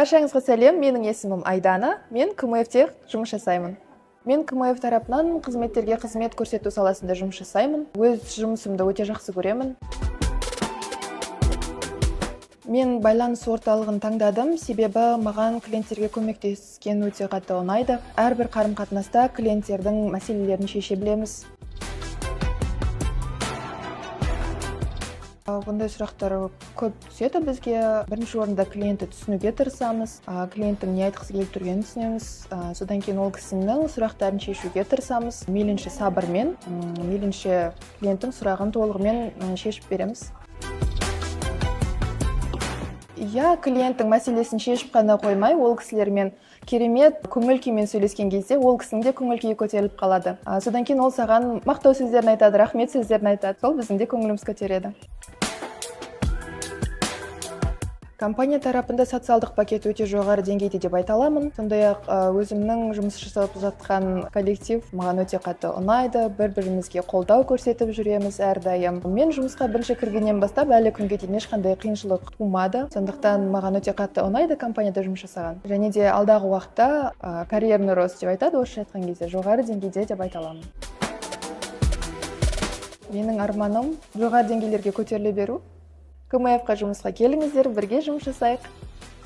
Баршаңызға сәлем, менің есімім Айдана, мен КМФ-те жұмыс жасаймын. Мен КМФ тарапынан қызметтерге қызмет көрсету саласында жұмыс жасаймын. Өз жұмысымды өте жақсы көремін. Мен байланыс орталығын таңдадым, себебі маған клиенттерге көмектескен өте қатты ұнайды. Әрбір қарым-қатынаста клиенттердің мәселелерін шеше білеміз. Бұндай сұрақтар көп түседі бізге. Бірінші орында клиентті түсінуге тырысамыз, клиенттің не айтқысы келіп тұрғанын түсінеміз. Содан кейін ол кісінің сұрақтарын шешуге тырысамыз. Мейлінше сабырмен, мейлінше клиенттің сұрағын толығымен шешіп береміз. Иә, клиенттің мәселесін шешіп қана қоймай, ол кісілермен керемет көңіл күймен сөйлескен кезде ол кісінің де көңіл күйі көтеріліп қалады. Содан кейін ол саған мақтау сөздерін айтады, рахмет сөздерін айтады. Сол біздің де көңіліміз көтереді. Компания тарапында социалдық пакет өте жоғары деңгейде деп айта аламын. Сондай-ақ өзімнің жұмыс жасап жатқан коллектив маған өте қатты ұнайды. Бір-бірімізге қолдау көрсетіп жүреміз әрдайым. Мен жұмысқа бірінші кіргеннен бастап әлі күнге дейін ешқандай қиыншылық тумады. Сондықтан маған өте қатты ұнайды компанияда жұмыс жасаған. Және де алдағы уақытта карьерный рост деп айтады, орысша айтқан кезде жоғары деңгейде деп айта аламын. Менің арманым жоғары деңгейлерге көтеріле беру. КМФ-қа жұмысқа келіңіздер, бірге жұмыс жасайық.